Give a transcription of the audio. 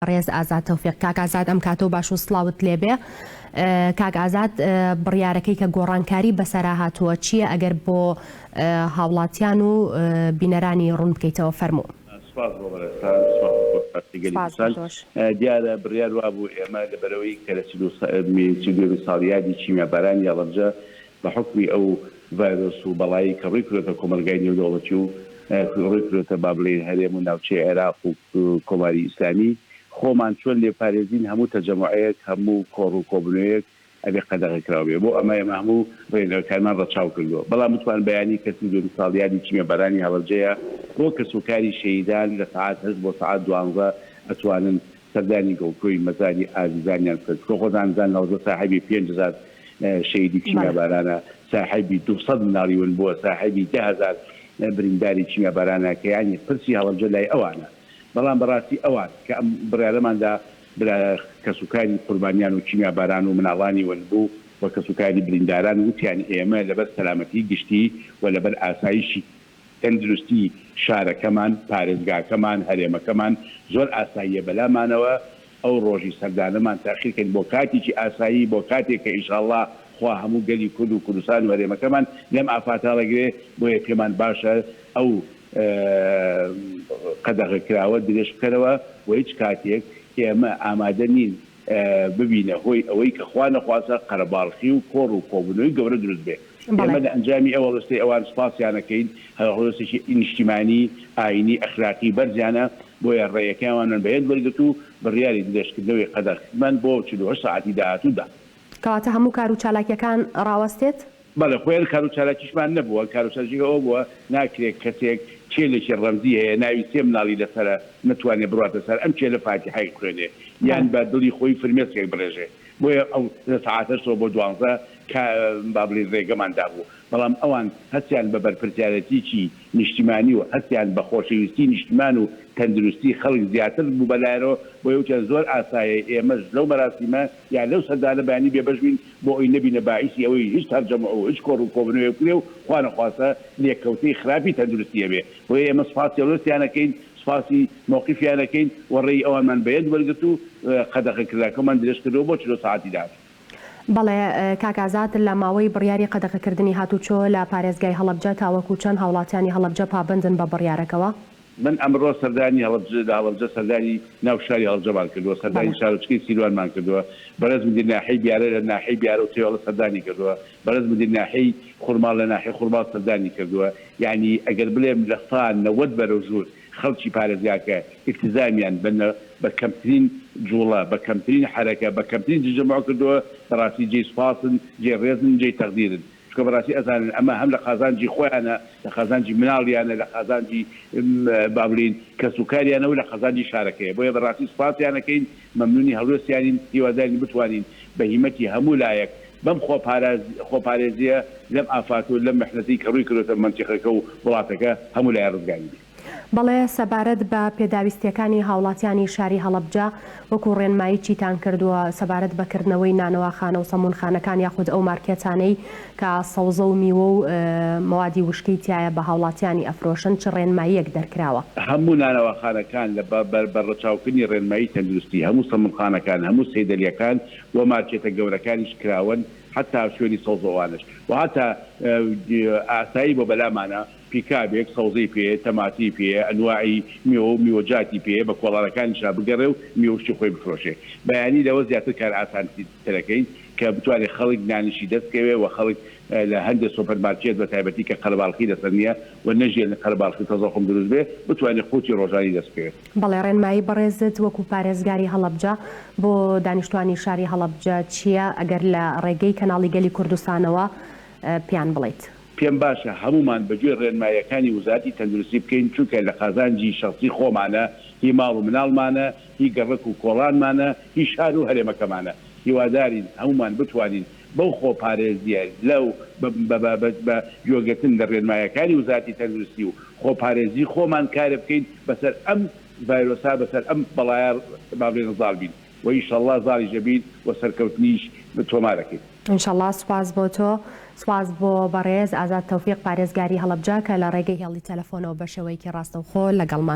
بەڕێز ئازاد تۆفیق. کاک ئازاد ئەم کاتەو باش و سڵاوت لێبێ. کاک ئازاد بڕیارەکەی کە گۆڕانکاری بەسەرا هاتووە چییە ئەگەر بۆ هاوڵاتیان و بینەرانی ڕوون بکەیتەوە فەرموو. سپاس بۆ بەڕێزتان، سپاس بۆ پارتی گەلی سپاس بۆ کوردستان. تۆش. دیارە بڕیار وابوو ئێمە لەبەرئەوەی کە لە 42مین ساڵیادی کیمیابارانی هەڵەبجە بە حوکمی ئەو ڤایرۆس و بەڵایەی کە ڕووی کردۆتە کۆمەڵگای نێودەوڵەتی و ڕووی کردۆتە با بڵێین هەرێم و ناوچەی عێراق و کۆماری ئیسلامی خۆمان چۆن لێ پارێزین هەموو تەجەموعێک هەموو کۆڕ و کۆبونەوەیەک ئەبێ قەدەغە کراو بێ بۆ ئەمە ئێمە هەموو ڕێنەکانمان ڕەچاو کردووە بەڵام وتمان بەیانی کە 32 ساڵیادی کیمیابارانی هەڵەبجەیە بۆ کەسوکاری شەهیدان لە سەعات هەشت بۆ سەعات دوانزە ئەتوانن سەردانی گڵکۆی مەزاری ئازیزانیان بکەن چونکە خۆتان ئەزانن هەڵەبجە ساحێبی 5000 شەهیدی کیمیابارانە ساحێبی 200 مناڵی ون بووە ساحێبی 10,000 برینداری کیمیابارانە کە یانی پرسی هەڵەبجە لای ئەوانە بەڵام بەڕاستی ئەوان کە ئەم بڕیارەمان دا برا کەسوکاری قوربانیان و کیمیاباران و مناڵانی ونبوو و کەسوکاری برینداران وتیان ئێمە لەبەر سەلامەتی گشتی و لەبەر ئاسایشی تەندروستی شارەکەمان، پارێزگاکەمان، هەرێمەکەمان زۆر ئاساییە بەلامانەوە ئەو ڕۆژی سەردانەمان تاخیر کەین بۆ کاتێکی ئاسایی، بۆ کاتێک کە ئینشاڵڵا خوا هەموو گەلی کورد و کوردستان و هەرێمەکەمان لەم ئافاتە هەڵەگرێ، بۆیە پێمان باشە ئەو قەدەغەکراوە درێژ بکەنەوە و هیچ کاتێک ئێمە ئامادە نین ببینە هۆی ئەوەی کە خوا نەخواستە قەرەباڵخی و کۆڕ و کۆبوونەوەی گەورە دروست بێ. ئێمە لە ئەنجامی ئەو هەڵوێستەی ئەوان سوپاسیان ئەکەین، هەڵوێستێکی نیشتیمانی، ئایینی، ئەخلاقی بەرزیانە، بۆیە ڕێیەکەی ئەوانمان بە هێند وەرگرت و بڕیاری درێژکردنەوەی قەدەغەکردمان بۆ 48 سەعاتی داهاتوو دا. کەواتە هەموو کار و چالاکیەکان ڕاوەستێت؟ بەڵێ خۆیان کارو چالاکیشمان نەبووە، کارو چالاکیەکە ئەوە بووە ناکرێ کەسێک کێلێکی ڕەمزی هەیە ناوی سێ مناڵی لەسەرە نەتوانێ بڕواتە سەر ئەم کێلە فاتیحایەک بخوێنێ یان بە دڵی خۆی فرمێسکێک بڕێژێ بۆیە ئەو لە سەعات هەشتەوە بۆ دوانزە کا با بڵێین ڕێگەمان دابوو بەڵام ئەوان هەستیان بە بەرپرسیارەتیی نیشتیمانی و هەستیان بە خۆشەویستی نیشتیمان و تەندروستی خەڵک زیاتر بوو بەلایانەوە بۆیە وتیان زۆر ئاسایە ئێمەش لەو مەراسیمە یا لەو سەردانە بەیانی بێبەش بین بۆ ئەوی نەبینە باعیسی ئەوەی هیچ تەجەموع و هیچ کۆڕ و کۆبونەوەیەک بکرێ و خوانەخواستە لێکەوتەی خراپی تەندروستی هەبێ بۆیە ئێمە سوپاسی هەڵوێستیان ئەکەین سوپاسی مەوقیفیان ئەکەین و ڕێی ئەوانمان بەیەد وەرگرت و قەدەغەکردنەکەمان درێژ کردەوە بۆ 40 سەعاتی داهاتوو. بەڵێ کاک ئازاد لە ماوەی بڕیاری قەدەغەکردنی هاتوچۆ لە پارێزگای هەڵەبجە تاوەکو چەند هاوڵاتیانی هەڵەبجە پابەندن بە بڕیارەکەوە؟ من ئەمڕۆ سەردانی هەڵەبجە لە هەڵەبجە سەردانی ناو شاری هەڵەبجەمان کردووە، سەردانی شارۆچکەی سیروانمان کردووە، بەڕێز مدیر ناحیەی بیارە لە ناحیەی بیارە و تێوەڵە سەردانی کردووە، بەڕێز مدیر ناحیەی خورماڵ لە ناحیەی خورماڵ سەردانی کردووە، یانی ئەگەر بڵێم 90% بەرەو ژوور خەڵکی پارێزگاکە ئیلتیزامیان بە بە کەمترین جوڵە، بە کەمترین حەرەکە، بە کەمترین تجەموع کردووە، بەڕاستی جێی سوپاسن، جێی ڕێزن، جێی تەقدیرن. چونکە بەڕاستی ئەزانن ئەمە هەم لە قازانجی خۆیانە، لە قازانجی مناڵیانە، لە قازانجی با بڵێین کەس و کاریانە و لە قازانجی شارەکەیە. بۆیە بەڕاستی سوپاسیان ئەکەین، مەمنونی هەڵوێستیانین، هیوادارین بتوانین بە هیمەتی هەموو لایەک بەم خۆپارێزییە لەم ئافات و لەم میحنەتەی کە ڕووی کردۆتە مەنتیقەکە و وڵاتەکە هەموو لایە ڕزگاری بێ. بەڵێ سەبارەت بە پێداویستیەکانی هاوڵاتیانی شاری هەڵەبجە وەکو ڕێنمایی چیتان کردووە سەبارەت بە کردنەوەی نانەواخانە و سەمونخانەکان یاخود ئەو مارکێتانەی کە سەوزە و میوە و مەوادی وشکەی تیایە بە هاوڵاتیانی ئەفرۆشن چ ڕێنماییەک دەرکراوە؟ هەموو نانەواخانەکان لە بە ڕەچاوکردنی ڕێنمایی تەندروستی هەموو سەمونخانەکان هەموو سەیدەلیەکان و مارکێتە گەورەکانیش کراوەن حەتا شوێنی سەوزەوانش و حەتا ئاسایی بۆ بەلامانە پیکابێک سەوزەی پێیە، تەماتەی پێیە، ئەنواعی میوە و میوەجاتی پێیە، بە کۆڵانەکانیشا بگەڕێ و میوە و شتی خۆی بفرۆشێ. بەیانی لەوە زیاتر کار ئاسانترەکەین کە بتوانێ خەڵک نانیشی دەست بکەوێ و خەڵک لە هەندێ سۆپەرمارکێت بە تایبەتی کە قەرەباڵخی لەسەر نییە و نەژیەن قەرەباڵخی و تەزەخوم دروست بێ بتوانێ قوتی ڕۆژانی دەست بکەوێ. بەڵێ ڕێنمایی بەڕێزت وەکو پارێزگاری هەڵەبجە بۆ دانیشتوانی شاری هەڵەبجە چییە ئەگەر لە ڕێگەی کەناڵی گەلی کوردستانەوە پێیان بڵێیت؟ پێم باشە هەموومان بە گوێی ڕێنماییەکانی وزارەتی تەندروستی بکەین، چونکە لە قازانجی شەخسی خۆمانە، هی ماڵ و مناڵمانە، هی گەڕەک و کۆڵانمانە، هی شار و هەرێمەکەمانە. هیوادارین هەموومان بتوانین بەو خۆپارێزییە لەو بە گوێگرتن لە ڕێنماییەکانی وزارەتی تەندروستی و خۆپارێزی خۆمان کارێ بکەین بەسەر ئەم ڤایرۆسە، بەسەر ئەم بەڵایە با بڵێین زاڵ بین و ئیشەڵڵا زاڵیش دەبین و سەرکەوتنیش تۆمار ئەکەین. انشاللە سوپاس بۆ تۆ. سوپاس بۆ بەڕێز ئازاد تۆفیق پارێزگاری هەڵەبجە کە لە ڕێگەی هێڵی تەلەفۆنەوە بەشێوەیەکی ڕاستەوخۆ لەگەڵمان.